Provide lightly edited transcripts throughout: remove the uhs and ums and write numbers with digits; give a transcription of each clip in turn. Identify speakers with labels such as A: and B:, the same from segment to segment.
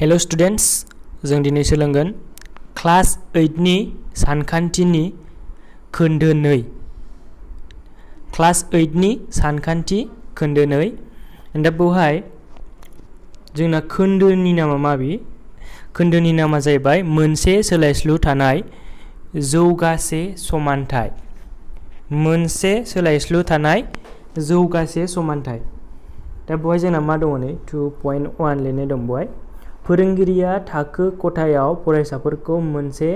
A: Hello students, जों दिनै सोलोंगोन क्लास 8 नि सानखान्थिनि खोन्दो 2। क्लास 8 नि सानखान्थि खोन्दो 2। दा बेवहाय जोंना खोन्दोनि नामा माबि? खोन्दोनि नामा जाहैबाय मोनसे सोलायस्लु थानाय जौगासे समानथाय। मोनसे सोलायस्लु थानाय जौगासे समानथाय। दा बेवहाय जोंना मा दङ नै 2.1 लिरनाय दं बेवहाय। फोरोंगिरिया थाखो खथायाव फरायसाफोरखौ मोनसे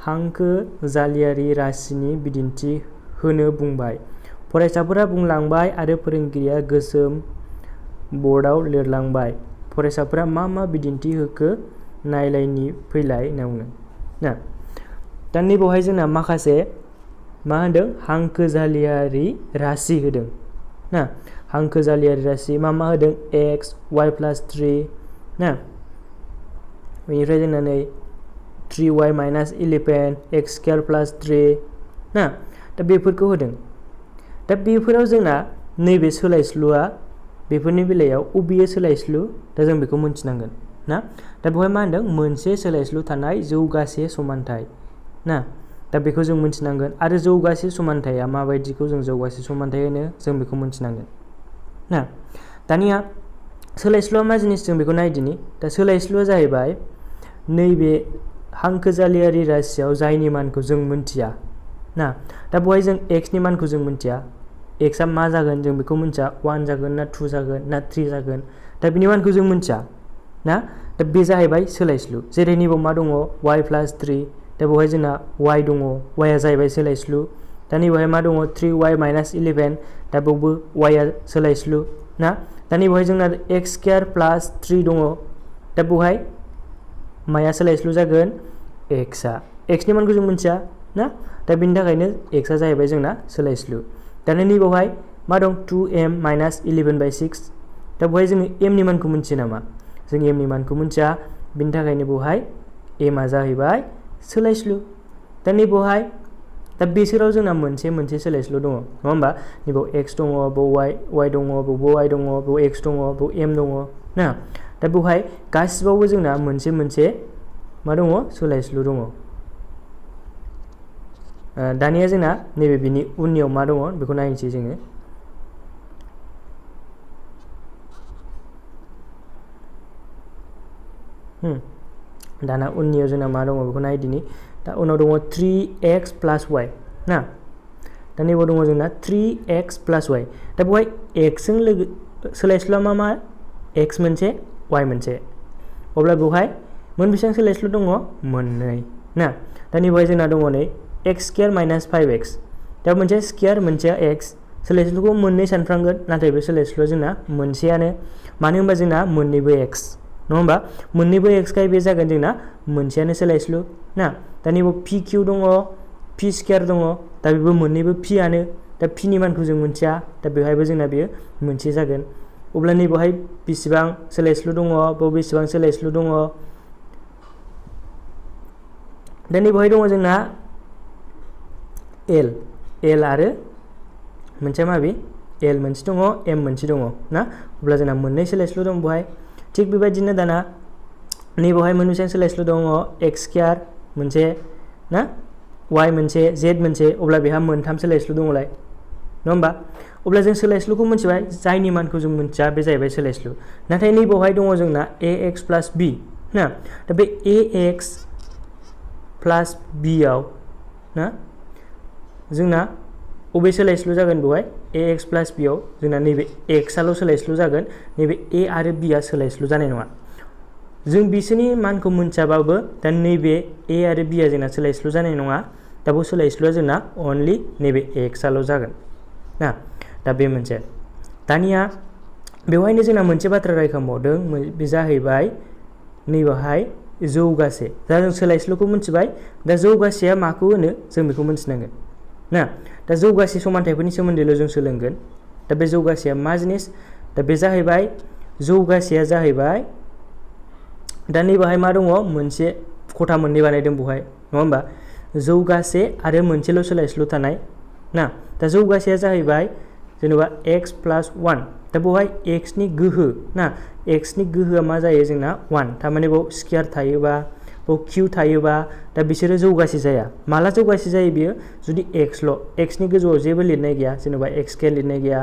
A: हांखो जालियारि राशिनि बिदिन्थि होनो बुंबाय। फरायसाफोरा बुंलांबाय आरो फोरोंगिरिया गोसोम बर्डआव लिरलांबाय। फरायसाफोरा मा बिदिन्थि होखो नायलायनि फैलाय होनना ना। दा नैबेवहाय जोंना माखासे मा होदों हांखो जालियारि राशि होदों ना। हांखो जालियारि राशि मा होदों x y+3 ना। बेनिफ्राय जोंना नै 3y - 11 x² + 3 ना। दा बेफोरखौ होदों। दा बेफोराव जोंना नैबे सोलायस्लुआ बेफोरनि बेलायाव अबेयो सोलायस्लु दा जों बेखौ मोनथिनांगोन ना। दा बेवहाय मा होनदों मोनसे सोलायस्लु थानाय जौगासे समानथाय ना। दा बेखौ जों मोनथिनांगोन आरो जौगासे समानथाया माबायदिखौ जों जौगासे समानथाय होनो जों बेखौ मोनथिनांगोन ना। दानिया सोलायस्लुआ मा जिनिस जों बेखौ नायदिनि। दा सोलायस्लुआ जाहैबाय नैबे हांखो जालियारि राशियाव जायनि मानखौ जों मोनथिया ना। दा बेवहाय जों x नि मानखौ जों मोनथिया। x आ मा जागोन जों बेखौ मोनथिया। 1 जागोन ना 2 जागोन ना 3 जागोन दा बिनि मानखौ जों मोनथिया ना। दा बे जाहैबाय सोलायस्लु। जेरै नैबाव मा दङ y+3 दा बेवहाय जोंना y दङ। y आ जाहैबाय सोलायस्लु। दा नैबेवहाय मा दङ 3y - 11 दा बेवबो y आ सोलायस्लु ना। दा नैबेवहाय जोंना x² + 3 दङ। दा बेवहाय माया सोलायस्लु जागोन x आ। x नि मानखौ जों मोनथिया ना। दा बिनि थाखायनो x आ जाहैबाय जोंना सोलायस्लु। दाना नैबावहाय मा दं 2m - 11/6 दा बेवहाय जोङो m नि मानखौ मोनथियो नामा? जों m नि मानखौ मोनथिया। बिनि थाखायनो बेवहाय m आ जाहैबाय सोलायस्लु। दा नैबावहाय दा बिसोराव जोंना मोनसे सोलायस्लु दङ नङा होमबा। नैबाव x दङ, बाव y दङ, बावबो y दङ, बाव x दङ, बाव m दङ ना। दा बेवहाय गासिबावबो जोंना मोनसे मा दङ सोलायस्लु दङ। दानिया जोंना नैबे बिनि उननियाव मा दङ बेखौ नायनोसै जोङो। दाना उननियाव जोंना मा दङ बेखौ नायदिनि। दा उनाव दङ 3x + y ना। दा नैबाव दङ जोंना 3x + y दा बेवहाय x जों लोगो सोलायस्लुआ मा x मोनसे y मोनसे। अब्ला बेवहाय मोनबेसेबां सोलायस्लु दङ मोननै ना। दा नैबावहाय जोंना दङ नै x² - 5x दा मोनसे स्क्वायर मोनसेया x सोलायस्लुखौ मोननै सानफ्रांगोन नाथाय बे सोलायस्लुआ जोंना मोनसेयानो। मानो होनबा जोंना मोननैबो x नङा होमबा। मोननैबो x खाय बे जागोन जोंना मोनसेयानो सोलायस्लु ना। दा नैबाव pq दङ p² दङ दा बेबो मोननैबो p आनो। दा p नि मानखौ जों मोनथिया दा बेवहायबो जोंना बेयो मोनसे जागोन। अब्ला नैबावहाय बेसेबां सोलायस्लु दङ बाव बेसेबां सोलायस्लु दङ। दा नैबावहाय दङ जोंना l आरो मोनसे माबि l मोनसे दङ m मोनसे दङ ना। अब्ला जोंना मोननै सोलायस्लु दं बेवहाय। थिग बेबायदिनो दाना नैबावहाय मोनबेसेबां सोलायस्लु दङ x² मोनसे ना y मोनसे z मोनसे। अब्ला बेहा मोनथाम सोलायस्लु दङलाय नङा होमबा। अब्ला जों सोलायस्लुखौ मोनथिबाय जायनि मानखौ जों मोनथिया बे जाहैबाय सोलायस्लु। नाथाय नैबावहाय दङ जोंना ax + b ना। दा बे ax + b आव ना जोंना अबे सोलायस्लु जागोन बेवहाय ax + b आव जोंना नैबे x आल' सोलायस्लु जागोन। नैबे a आरो b आ सोलायस्लु जानाय नङा। जों बिसोरनि मानखौ मोनथियाबाबो दा नैबे a आरो b आ जोंना सोलायस्लु जानाय नङा। दा बेयाव सोलायस्लुआ जोंना अनलि नैबे x आल' जागोन ना। दा बे मोनसे। दानिया बेवहायनो जोंना मोनसे बाथ्रा रायखांबावदों बे जाहैबाय नैबावहाय जौगासे। दा जों सोलायस्लुखौ मोनथिबाय। दा जौगासेया माखौ होनो जों बेखौ मोनथिनांगोन ना। दा जौगासे समानथायफोरनि सोमोन्दैल' जों सोलोंगोन। दा बे जौगासेया मा जिनिस दा बे जाहैबाय जौगासेया जाहैबाय दा नैबावहाय मा दङ मोनसे खथा मोननै बानायदों बेवहाय नङा होमबा। जौगासे आरो मोनसेल' सोलायस्लु थानाय ना। दा जौगासेया जाहैबाय जेनेबा x प्लस 1 दा बेवहाय x नि गोहो ना x नि गोहोआ मा जायो जोंना 1 थारमाने बेयाव स्केयार थायोबा बेयाव q थायोबा दा बिसोरो जौगासे जाया माला जौगासे जायो बियो जुदि x ल' x नि गोजौआव जेबो लिरनाय गैया जेनेबा x स्केयार लिरनाय गैया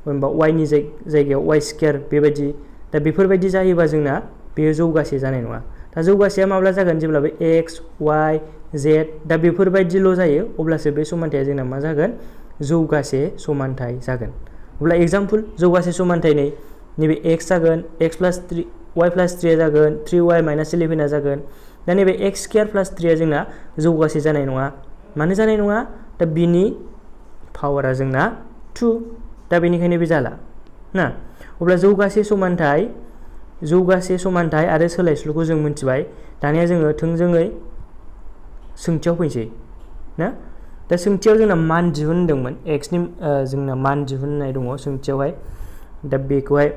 A: होनबा y नि जायगायाव y स्केयार बेबायदि दा बेफोरबायदि जायोबा जोंना बेयो जौगासे जानाय नङा दा जौगासेया माब्ला जागोन जेब्ला बे x y z दा बेफोरबायदिल' जायो अब्लासो बे समानथाया जोंना मा जागोन जौगासे समानथाय जागोन अब्ला एग्जांपल जौगासे समानथाय नैबे x जागोन x प्लस 3 y प्लस 3 जागोन 3y माइनस 11 जागोन दा नैबे x स्केयार प्लस 3 जोंना जौगासे जानाय नङा मानो जानाय नङा दा बिनि पावारा जोंना 2 दा बेनिखायनो बे जाला ना अब्ला जौगासे समानथाय आरो सोलायस्लुखौ जों मिथिबाय दानिया जोङो थोंजोङै सोंथियाव फैसै ना दा सोंथियाव जोंना मान दिहुनदोंमोन x नि जोंना मान दिहुननाय दङ सोंथियावहाय दा बेखौहाय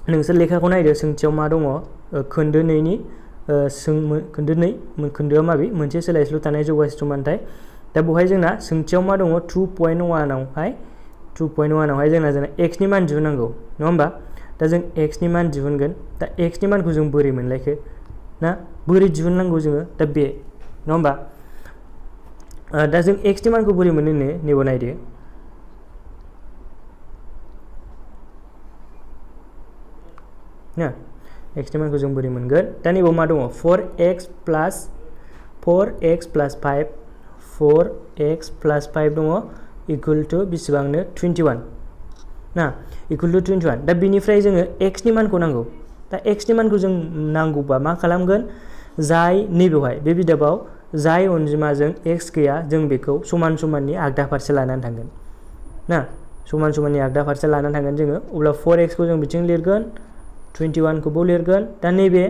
A: नोंसोर लेखाखौ नायदो सोंथियाव मा दङ खोन्दो 2 नि खोन्दो 2 खोन्दोआ माबे मोनसे सोलायस्लु थानाय जौगासे समानथाय दा बेवहाय जोंना सोंथियाव मा दङ 2.1 आवहाय 2.1 आवहाय जोंना x नि मान दिहुननांगौ नङा होमबा दा जों x नि मान दिहुनगोन दा x नि मानखौ जों बोरै मोनलायखो ना बोरै दिहुननांगौ जोङो दा बे नङा होमबा दा जों x नि मानखौ बोरै मोनो नैबो नायदो ना x नि मानखौ जों बोरै मोनगोन दा नैबाव मा दङ 4x प्लस 5 4x प्लस 5 दङ इक्वल टु बेसेबांनो 21 ना इक्वल टु 21 दा बिनिफ्राय जोङो x नि मानखौ नांगौ दा x नि मानखौ जों नांगौबा मा खालामगोन जाय नैबेवहाय बे बिदाबाव जाय अनजिमाजों x गैया जों बेखौ समान समाननि आगदा फारसे लानानै थांगोन ना समान समाननि आगदा फारसे लानानै थांगोन जोङो अब्ला 4x खौ जों बिथिं लिरगोन 21 खौबो लिरगोन दा नैबे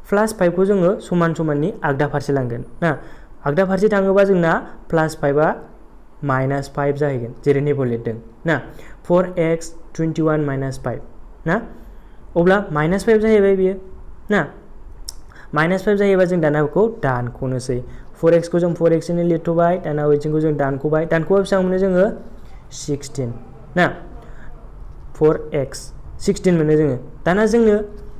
A: प्लस 5 खौ जोङो समान समाननि आगदा फारसे लांगोन ना आगदा फारसे थाङोबा जोंना प्लस 5 आ माइनस 5 जाहैगोन जेरै नैबेयाव लिरदों ना 4x 21 माइनस 5 ना अब्ला माइनस 5 जाहैबाय बियो ना माइनस 5 जायोबा जों दाना बेखौ दानख'नोसै 4x खौ जों 4x नि लिरथ'बाय दाना ओइथिंखौ जों दानख'बाय दानख'बा बेसेबां मोनो जोङो 16 ना 4x 16 मोनो जोङो दाना जोंनो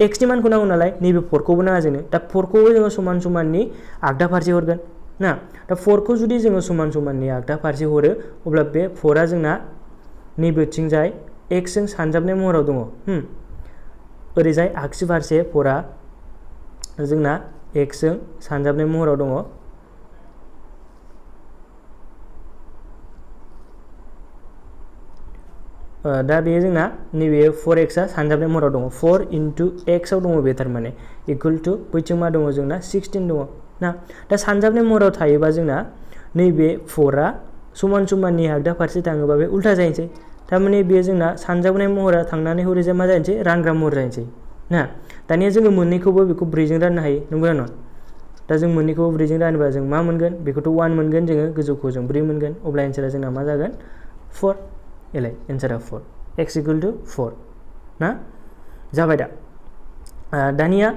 A: x नि मानखौ नांगौ नालाय नैबे 4 खौबो नाङा जोंनो दा 4 खौबो जोङो समान समाननि आगदा फारसे हरगोन ना दा 4 खौ जुदि जोङो समान समाननि आगदा फारसे हरो अब्ला बे 4 आ जोंना नैबेथिंजाय x जों सानजाबनाय महराव दङ ओरैजाय आगसि फारसे 4 आ जोंना x जों सानजाबनाय महराव दङ दा बेयो जोंना नैबे 4x आ सानजाबनाय महराव दङ 4 into x आव दङ बे थारमाने इक्वल टु बैथिं मा दङ जोंना 16 दङ ना दा सानजाबनाय महराव थायोबा जोंना नैबे 4 आ समान समाननि आगदा फारसे थाङोबा बे उल्था जायैनोसै थारमाने बेयो जोंना सानजाबनाय महरा थांनानै हरैजाय मा जायैनोसै रानग्रा महर जायैनोसै ना दानिया जोङो मोननैखौबो बेखौ 4 जों राननो हायो नंगौना नङा दा जों मोननैखौबो 4 जों रानोबा जों मा मोनगोन बेखौथ' 1 मोनगोन जोङो गोजौखौ जों 4 मोनगोन अब्ला एन्सारा जोंना मा जागोन 4 एलाय एन्सारा 4 x इक्वल टु 4 ना जाबाय दा दानिया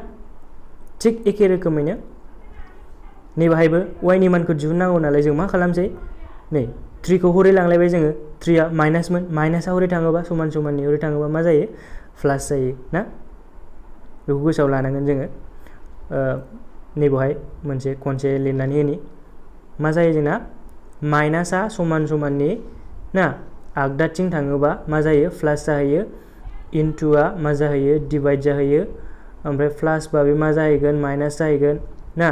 A: थिग एखे रोखोमैनो नैबाहायबो y नि मानखौ दिहुननांगौ नालाय जों मा खालामसै नै 3 खौ हरै लांलायबाय जोङो 3 आ माइनासमोन माइनासा हरै थाङोबा समान समाननि हरै थाङोबा मा जायो प्लास जायो ना बेखौ गोसोआव लानांगोन जोङो नैबावहाय मोनसे खनसे लिरनानै होनि मा जायो जोंना माइनासा समान समाननि ना आगदाथिं थाङोबा मा जायो प्लास जाहैयो इनटुआ मा जाहैयो डिवाइड जाहैयो ओमफ्राय प्लास बा बे मा जाहैगोन माइनास जाहैगोन ना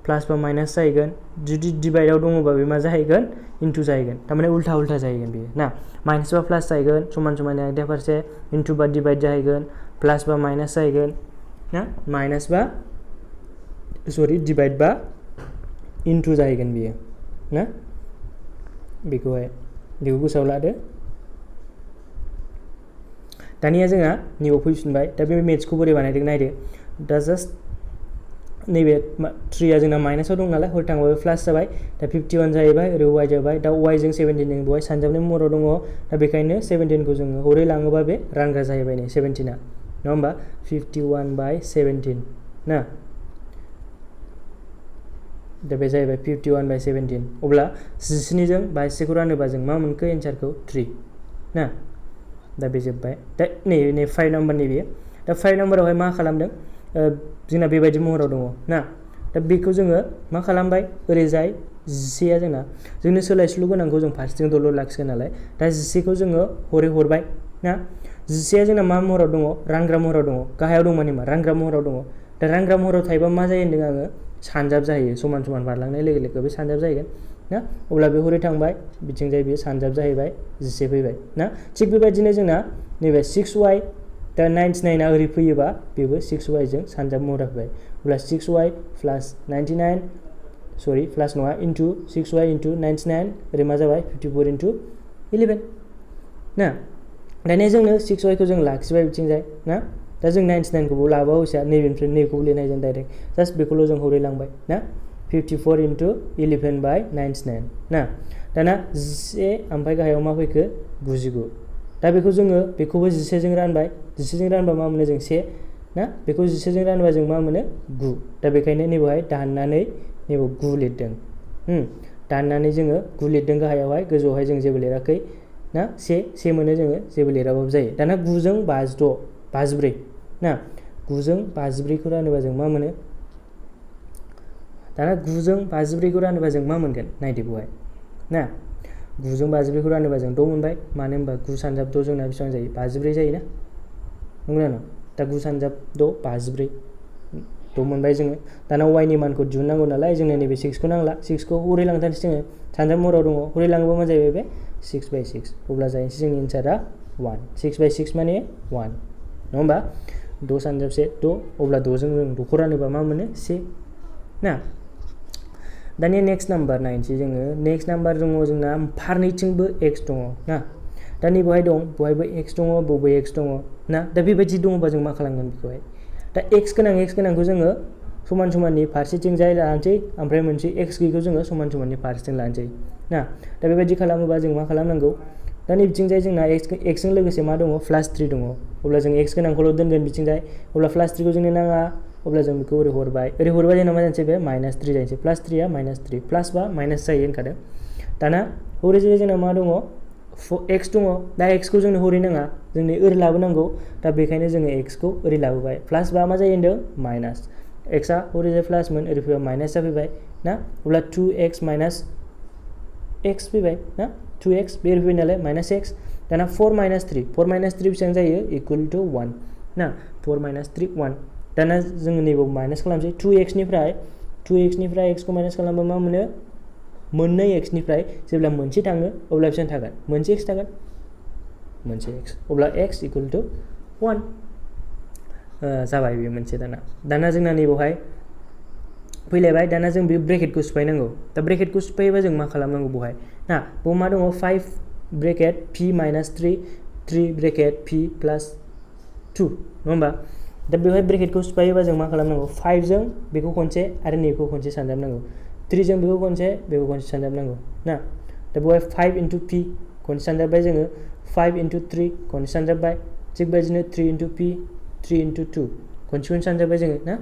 A: प्लास बा माइनास जाहैगोन जुदि डिवाइडआव दङबा बे मा जाहैगोन इनटु जाहैगोन थारमाने उल्था उल्था जाहैगोन बेयो ना माइनास बा प्लास जाहैगोन समान समाननि आगदा फारसे इनटु बा डिवाइड जाहैगोन प्लास बा माइनास जाहैगोन ना माइनास बा सरि डिवाइड बा इनटु जाहैगोन बियो ना बेखौ गोसोआव लादो दानिया जोंहा नैबाव फैफिनबाय दा बे मेथ्सखौ बोरै बानायदों नायदो दा जास्ट नैबे 3 आ जोंना माइनासाव दं नालाय हरै थांबाबो प्लास जाबाय दा 51 जाहैबाय ओरै y जाबाय दा y जों 17 जों बेवहाय सानजाबनाय महराव दङ दा बेखायनो 17 खौ जोङो हरै लाङोबा बे रानग्रा जाहैबाय नै 17 आ नङा होमबा 51/17 ना दा बे जाहैबाय 51/17 अब्ला 17 जों 22 खौ रानोबा जों मा मोनखो एन्सारखौ 3 ना दा बे जोब्बाय दा नै 5 नाम्बारनि बेयो दा 5 नाम्बारावहाय मा खालामदों जोंना बेबायदि महराव दङ ना दा बेखौ जोङो मा खालामबाय ओरैजाय 11आ जोंनो सोलायस्लु गोनांखौ जों फारसेथिं दलर लाखिगोन नालाय दा 11खौ जोङो हरै हरबाय ना 11आ जोंना मा महराव दङ रानग्रा महराव दङ गाहायाव दं माने मा रानग्रा महराव दङ दा रानग्रा महराव थायोबा मा जायो होनदों आङो सानजाब जाहैयो समान समान बारलांनाय लोगो लोगो बे सानजाब जाहैगोन ना अब्ला बे हरै थांबाय बिथिंजाय बेयो सानजाब जाहैबाय 11 फैबाय ना थिग बेबायदिनो जोंना नैबे 6y दा 99आ ओरै फैयोबा बेबो 6y जों सानजाब महराव फैबाय अब्ला 6y प्लास 99 सरि प्लास नङा इनटु 6y इनटु 99 ओरै मा जाबाय 54 इनटु 11 ना दानिया जोंनो 6y खौ जों लाखिबाय बिथिंजाय ना दा जों 99 खौबो लाबा हसिया नैबेनिफ्राय नैखौ लिरनाय जों डाइरेक्ट जास्ट बेखौल' जों हरै लांबाय ना 54 इनटु 11 बाय 99 ना दाना 11 ओमफ्राय गाहायाव मा फैखो 99 दा बेखौ जोङो बेखौबो 11 जों रानबाय 11 जों रानबा मा मोनो जों 1 ना बेखौ 11 जों रानबा जों मा मोनो 9 दा बेखायनो नैबेहाय दाननानै नैबे 9 लिरदों दाननानै जोङो 9 लिरदों गाहायावहाय गोजौआवहाय जों जेबो लिराखै ना 1 मोनो जोङो जेबो लिराबाबो जायो दाना 9 जों 54 ना 9 जों 54 खौ रानोबा जों मा मोनो दाना 9 जों 54 खौ रानोबा जों मा मोनगोन नायदो बेवहाय ना 9 जों 54 खौ रानोबा जों 6 मोनबाय मानो होनबा 9 सानजाब 6 जोंना बेसेबां जायो 54 जायोना नंगौना नङा दा 9 सानजाब 6 54 6 मोनबाय जोङो दाना y नि मानखौ दिहुननांगौ नालाय जोंनो नैबे 6 खौ नांला 6 खौ हरै लांथारसै जोङो सानजाब महराव दङ हरै लाङोबा मा जाहैबाय बे 6/6 अब्ला जाहैनोसै जोंनि एन्सारा 1 6/6 माने 1 नङा होमबा 6 सानजाब 1 6 अब्ला 6 जों 6 खौ रानोबा मा मोनो 1 ना दानिया नेक्स्ट नाम्बार नायनोसै जोङो नेक्स्ट नाम्बार दङ जोंना फारनैथिंबो x दङ ना दा नैबेहाय दं बहायबो x दङ बबे x दङ ना दा बेबायदि दङबा जों मा खालामगोन बेखौहाय दा x गोनांखौ जोङो समान समाननि फारसेथिंजाय लानोसै ओमफ्राय मोनसे x गैयिखौ जोङो समान समाननि फारसेथिं लानोसै ना दा बेबायदि खालामोबा जों मा खालामनांगौ दा नै बिथिंजाय जोंना x जों लोगोसे मा दङ +3 दङ अब्ला जों x गोनांखौल' दोनगोन बिथिंजाय अब्ला +3 खौ जोंनो नाङा अब्ला जों बेखौ ओरै हरबाय जोंना मा जानोसै बे -3 जानोसै +3 आ -3 प्लास बा माइनास जायो होनखादों दाना हरैजाय जोंना मा दङ x दङ दा x खौ जोंनो हरै नाङा जोंनो ओरै लाबोनांगौ दा बेखायनो जोङो x खौ ओरै लाबोबाय प्लास बा मा जायो होनदों माइनास x आ हरैजाय प्लासमोन ओरै फैबा माइनास जाफैबाय ना अब्ला 2x माइनास x फैबाय ना 2x बे ओरै फैबाय नालाय -x दाना 4 - 3 बेसेबां जायो इकुवेल टु 1 ना 4 - 3 1 दाना जोङो नैबाव माइनास खालामसै 2x निफ्राय x खौ माइनास खालामबा मा मोनो मोननै x निफ्राय जेब्ला मोनसे थाङो अब्ला बेसेबां थागोन मोनसे x थागोन मोनसे x अब्ला x इकुवेल टु 1 जाबाय बे मोनसे दाना जोंना नैबावहाय फैलायबाय दाना जों बे ब्रेकेटखौ सिफायनांगौ दा ब्रेकेटखौ सिफायोबा जों मा खालामनांगौ बेवहाय ना बेयाव मा दङ 5 ब्रेकेट p - 3 ब्रेकेट p + 2 नङा होमबा दा बेवहाय ब्रेकेटखौ सिफायोबा जों मा खालामनांगौ 5 जों बेखौ खनसे आरो नैखौ खनसे सानजाबनांगौ 3 जों बेखौ खनसे सानजाबनांगौ ना दा बेवहाय 5 * p खनसे सानजाबबाय जोङो 5 * 3 खनसे सानजाबबाय थिग बेबायदिनो 3 * p 3 * 2 खनसे सानजाबबाय जोङो ना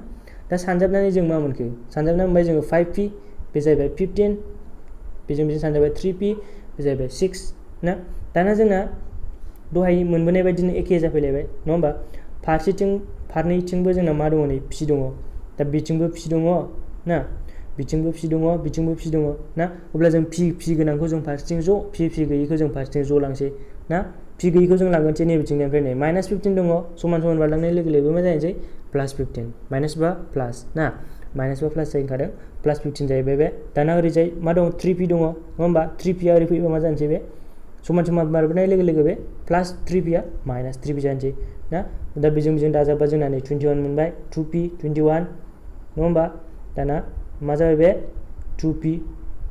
A: दा सानजाबनानै जों मा मोनखो सानजाबनानै मोनबाय जोङो 5p बे जाहैबाय 15 बेजों सानजाबाय 3p बे जाहैबाय 6 ना दाना जोंना दहाय मोनबोनाय बायदिनो एखे जाफैलायबाय नङा होमबा फारनैथिंबो जोंना मा दङ नै p दङ दा बिथिंबो p दङ ना बिथिंबो p दङ ना अब्ला जों p गोनांखौ जों फारसेथिं ज' p गैयिखौ जों फारसेथिं ज' लांसै ना p गैयिखौ जों लांगोनसै नै बिथिंनिफ्राय नै -15 दङ समान बारलांनाय लोगो लोगो मा जाहैनोसै +15 माइनास बा प्लास ना माइनास बा प्लास जाहैखादों +15 जाहैबाय बे दाना ओरैजाय मा दङ 3p दङ नङा होमबा 3p आ ओरै फैबा मा जानोसै बे समान बारबोनाय लोगो लोगो बे +3p आ -3p जानोसै ना दा बेजों दाजाबबा जोंना नै 21 मोनबाय 2p 21 नङा होमबा दाना मा जाबाय बे 2p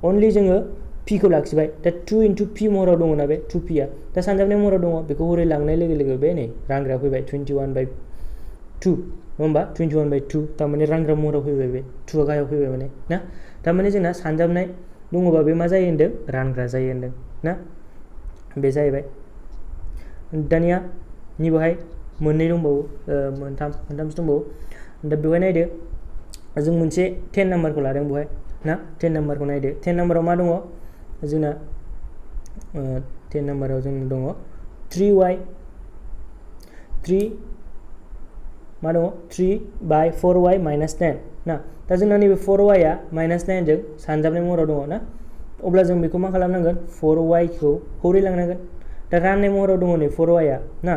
A: अनलि जोङो p खौ लाखिबाय दा 2 * p महराव दङ ना बे 2p आ दा सानजाबनाय महराव दङ बेखौ हरै लांनाय लोगो लोगो बे नै रानग्रा फैबाय 21/2 नङा होमबा 21/2 थारमाने रानग्रा महराव फैबाय बे 2 आ गाहायाव फैबाय माने ना थारमाने जोंना सानजाबनाय दङबा बे मा जायो होनदों रानग्रा जायो होनदों ना बे जाहैबाय दानिया नैबेहाय मोननै दंबावो मोनथामसो दंबावो दा बेवहाय नायदो जों मोनसे 10 नाम्बारखौ लादों बेवहाय ना 10 नाम्बारखौ नायदो 10 नाम्बाराव मा दङ जोंना 10 नाम्बाराव जों दङ 3y 3 मा दङ 3 by 4y minus 9 ना दा जोंना नैबे 4y आ minus 9 जों सानजाबनाय महराव दङ ना अब्ला जों बेखौ मा खालामनांगोन 4y खौ हरै लांनांगोन दा राननाय महराव दङ नै 4y आ ना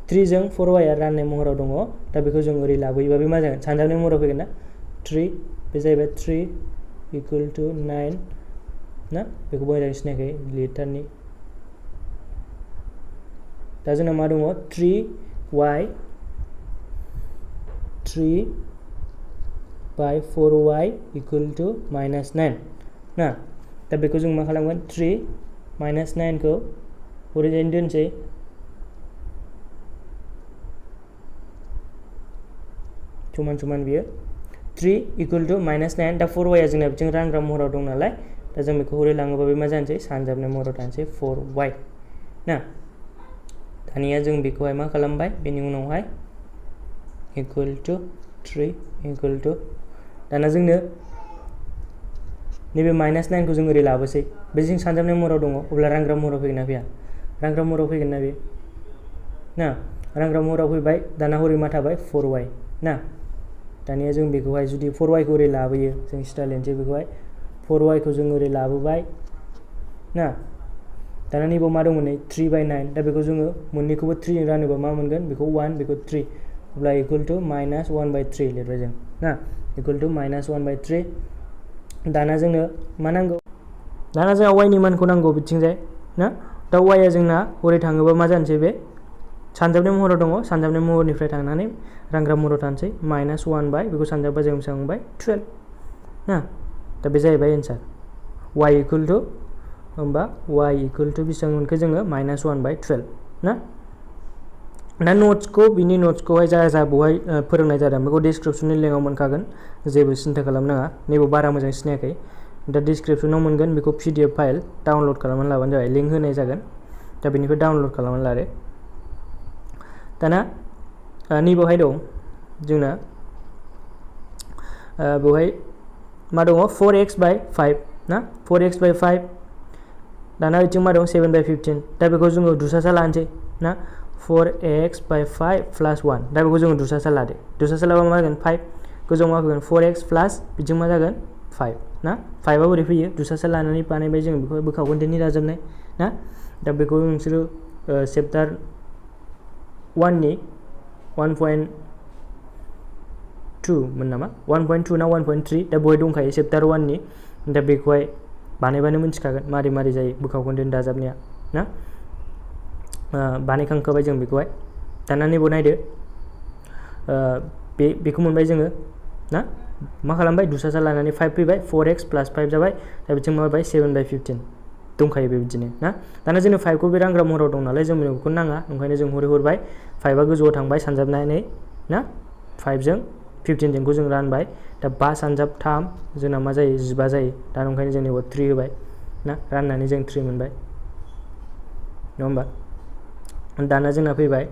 A: 3 जों 4y आ राननाय महराव दङ दा बेखौ जों ओरै लाबोयोबा बे मा जागोन सानजाबनाय महराव फैगोन ना 3 बे जाहैबाय 3 equal to 9 ना बेखौ मोजाङै सिनायाखै लिटारनि दा जोंना मा दङ 3y 3 by 4y equal to minus 9 ना दा बेखौ जों मा खालामगोन 3 minus 9 खौ ओरैजाय दोनसै समान समान बियो 3 equal to minus 9 दा 4y आ जोंना बिथिं रानग्रा महराव दं नालाय दा जों बेखौ हरै लाङोबा बे मा जानोसै सानजाबनाय महराव थानोसै 4y ना दानिया जों बेखौहाय मा खालामबाय बेनि उनावहाय equal to 3 equal to दाना जोंनो नैबे minus 9 खौ जों ओरै लाबोसै बे जों सानजाबनाय महराव दङ अब्ला रानग्रा महराव फैगोन ना फैया रानग्रा महराव फैगोन ना बे ना रानग्रा महराव फैबाय दाना हरै मा थाबाय 4y ना दानिया जों बेखौहाय जुदि 4y खौ ओरै लाबोयो जों सिदा लिरनोसै बेखौहाय 4y खौ जों ओरै लाबोबाय ना दाना नैबाव मा दंमोन नै 3 by 9 दा बेखौ जोङो मोननैखौबो 3 जों रानोबा मा मोनगोन बेखौ 1 बेखौ 3 अब्ला equal to minus 1 by 3 लिरबाय जों ना equal to minus 1 by 3 दाना जोंनो मा नांगौ दाना जोंहा y नि मानखौ नांगौ बिथिंजाय ना दा y आ जोंना हरै थाङोबा मा जानोसै बे सानजाबनाय महराव दङ सानजाबनाय महरनिफ्राय थांनानै रानग्रा महराव थानोसै minus 1 by बेखौ सानजाबबा जों बेसेबां मोनबाय 12 ना दा बे जाहैबाय एन्सार y equal to होमबा y equal to बेसेबां मोनखो जोङो minus 1 by 12 ना दा नोट्सखौ बिनि नोट्सखौहाय जा बहाय फोरोंनाय जादों बेखौ डिसक्रिप्शननि लिंकआव मोनखागोन जेबो सिन्था खालामनाङा नैबेयाव बारा मोजां सिनायाखै दा डिसक्रिप्शनाव मोनगोन बेखौ PDF फाइल डाउनलड खालामनानै लाबानो जाबाय लिंक होनाय जागोन दा बेनिफ्राय डाउनलड खालामनानै लादो दाना नैबेवहाय दं जोंना बेवहाय मा दङ 4x by 5 ना 4x by 5 दाना बिथिं मा दं 7 by 15 दा बेखौ जोङो दुसासा लानोसै ना 4x by 5 plus 1 दा बेखौ जोङो दुसासा लादो दुसासा लाबा मा जागोन 5 गोजौआव मा फैगोन 4x plus बिथिं मा जागोन 5 ना 5 आ बोरै फैयो दुसासा लानानै बानायबाय जोङो बेखौ बोखावगोननि दाजाबनाय ना दा बेखौ नोंसोरो चैप्टार 1 नि 1.2 मोन नामा 1.2 ना 1.3 दा बहाय दंखायो चैप्टार 1 नि दा बेखौहाय बानायबानो मिन्थिखागोन मारै मारै जायो बोखावगोननि दाजाबनाया ना बानायखांखाबाय जों बेखौहाय दाना नैबाव नायदो बेखौ मोनबाय जोङो ना मा खालामबाय दुसासा लानानै 5 फैबाय 4x plus 5 जाबाय दा बिथिं मा जाबाय 7 by 15 दंखायो बेबायदिनो ना दाना जोंनो 5 खौ बे रानग्रा महराव दं नालाय जों बेखौ नाङा ओंखायनो जों हरै हरबाय 5 आ गोजौआव थांबाय सानजाबनानै ना 5 जों 15 जोंखौ जों रानबाय दा 5 सानजाब 3 जोंना मा जायो 15 जायो दा ओंखायनो जों नैबाव 3 होबाय ना राननानै जों 3 मोनबाय नङा होमबा दाना जोंना फैबाय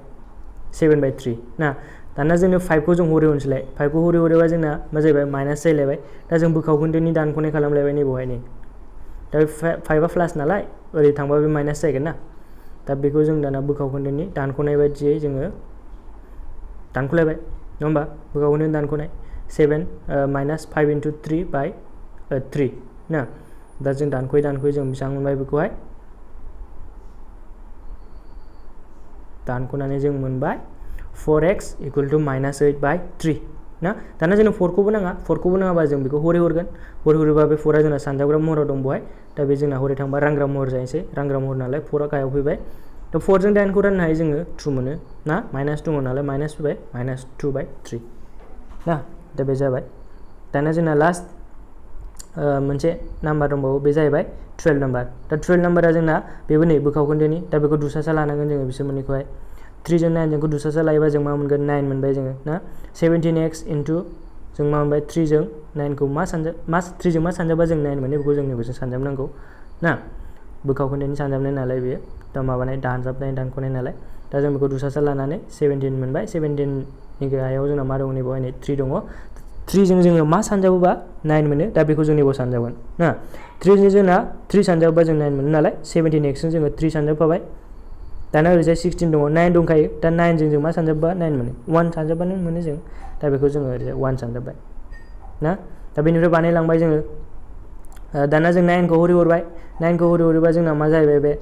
A: 7 by 3 ना दाना जोंनो 5 खौ जों हरै होनसैलाय 5 खौ हरै हरैबा जोंना मा जाहैबाय माइनास जाहैलायबाय दा जों बोखावगोननि दानख'नाय खालामलायबाय नैबावहाय नै दा 5 आ प्लास नालाय ओरै थांबा बे माइनास जागोन ना दा बेखौ जों दाना बोखावगोननि दानख'नाय बायदियै जोङो दानख'लायबाय नङा होमबा बोखावगोननि दानख'नाय 7 minus 5 into 3 by 3 ना दा जों दानख'यै दानख'यै जों बेसेबां मोनबाय बेखौहाय दानख'नानै जों मोनबाय 4x equal to minus 8 by 3 ना दाना जोंनो 4 खौबो नाङाबा जों बेखौ हरै हरगोन हरै हरोबा बे 4 आ जोंना सानजाबग्रा महराव दं बहाय दा बे जोंना हरै थांबा रानग्रा महर जायैसै रानग्रा महर नालाय 4 आ गाहायाव फैबाय दा 4 जों 9 खौ राननो हायो जोङो 2 मोनो ना माइनास दङ नालाय माइनास फैबाय minus 2 by 3 ना दा बे जाबाय दाना जोंना लास्ट मोनसे नाम्बार दंबावो बे जाहैबाय 12 नाम्बार दा 12 नाम्बारा जोंना बेबो नै बोखावगोननि दा बेखौ दुसासा लानांगोन जोङो बिसोर मोननैखौहाय 3 जों 9 जोंखौ दुसासा लायोबा जों मा मोनगोन 9 मोनबाय जोङो ना 17x into जों मा मोनबाय 3 जों 9 खौ 3 जों मा सानजाबा जों 9 मोनो बेखौ जोंनिखौ जों सानजाबनांगौ ना बोखावगोननि सानजाबनाय नालाय बेयो दा माबानाय दानजाबनाय दानख'नाय नालाय दा जों बेखौ दुसासा लानानै 17 मोनबाय 17 नि गाहायाव जोंना मा दङ नैबावहाय नै 3 दङ 3 जों जोङो मा सानजाबोबा 9 मोनो दा बेखौ जों नैबाव सानजाबगोन ना 3 जों जोंना 3 सानजाबोबा जों 9 मोनो नालाय 17x जों जोङो 3 सानजाबफाबाय दाना ओरैजाय 16 दङ 9 दंखायो दा 9 जों मा सानजाबबा 9 मोनो 1 सानजाबबानो मोनो जों दा बेखौ जोङो ओरैजाय 1 सानजाबबाय ना दा बेनिफ्राय बानायलांबाय जोङो दाना जों 9 खौ हरै हरबाय 9 खौ हरै हरोबा जोंना मा जाहैबाय बे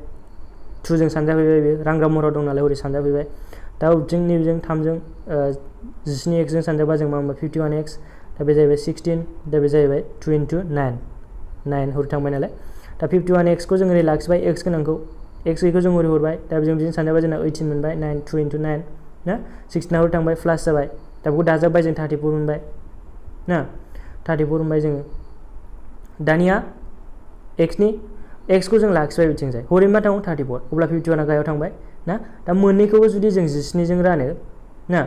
A: 2 जों सानजाफैबाय बे रांग्रा महराव दं नालाय हरै सानजाफैबाय दा उरथिं नैबेजों 3 जों 17x जों सानजाबा जों मा मोनबाय 51x दा बे जाहैबाय 16 दा बे जाहैबाय 2 into 9 हरै थांबाय नालाय दा 51x खौ जों ओरै लाखिबाय x गोनांखौ x गैयैखौ जों हरै हरबाय दा जों बिदिनो सानजाबा जोंना 18 मोनबाय 2 into 9 ना 16 हरै थांबाय प्लास जाबाय दा बेखौ दाजाबबाय जों 34 मोनबाय ना 34 मोनबाय जोङो दानिया x खौ जों लाखिबाय बिथिंजाय हरै मा थाङो 34 अब्ला 51 आ गाहायाव थांबाय ना दा मोननैखौबो जुदि जों 17 जों रानो ना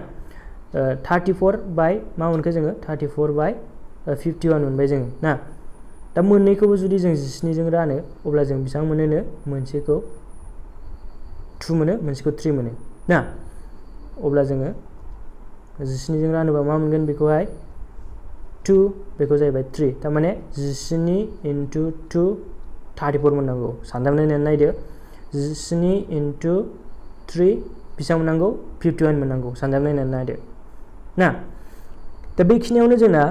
A: 34 बाय मा मोनखो जोङो 34 बाय 51 मोनबाय जोङो ना दा मोननैखौबो जुदि जों 17 जों रानो अब्ला जों बेसेबां मोनोनो मोनसेखौ 2 मोनो मोनसेखौ 3 मोनो ना अब्ला जोङो 17 जों रानोबा मा मोनगोन बेखौहाय 2 बेखौ जाहैबाय 3 थारमाने 17 into 2 34 मोननांगौ सानजाबनानै नायदो 17 into 3 बेसेबां मोननांगौ 51 मोननांगौ सानजाबनानै नायदो ना दा बेखिनियावनो जोंना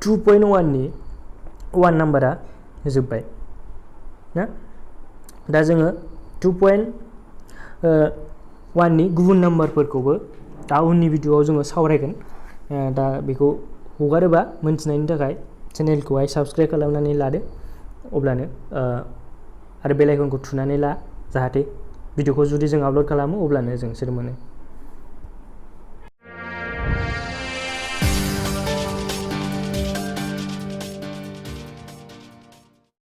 A: 2.1 नि 1 नाम्बारा जोब्बाय ना दा जोङो 2.1 नि गुबुन नाम्बारफोरखौबो दा उननि भिडिअआव जोङो सावरायगोन दा बेखौ हगारोबा मोनथिनायनि थाखाय चेनेलखौहाय साबस्क्राइब खालामनानै लादो अब्लानो आरो बेल आइकनखौ थुनानै ला जाहाथे भिडिअखौ जुदि जों आपल'ड खालामो अब्लानो जों मोनो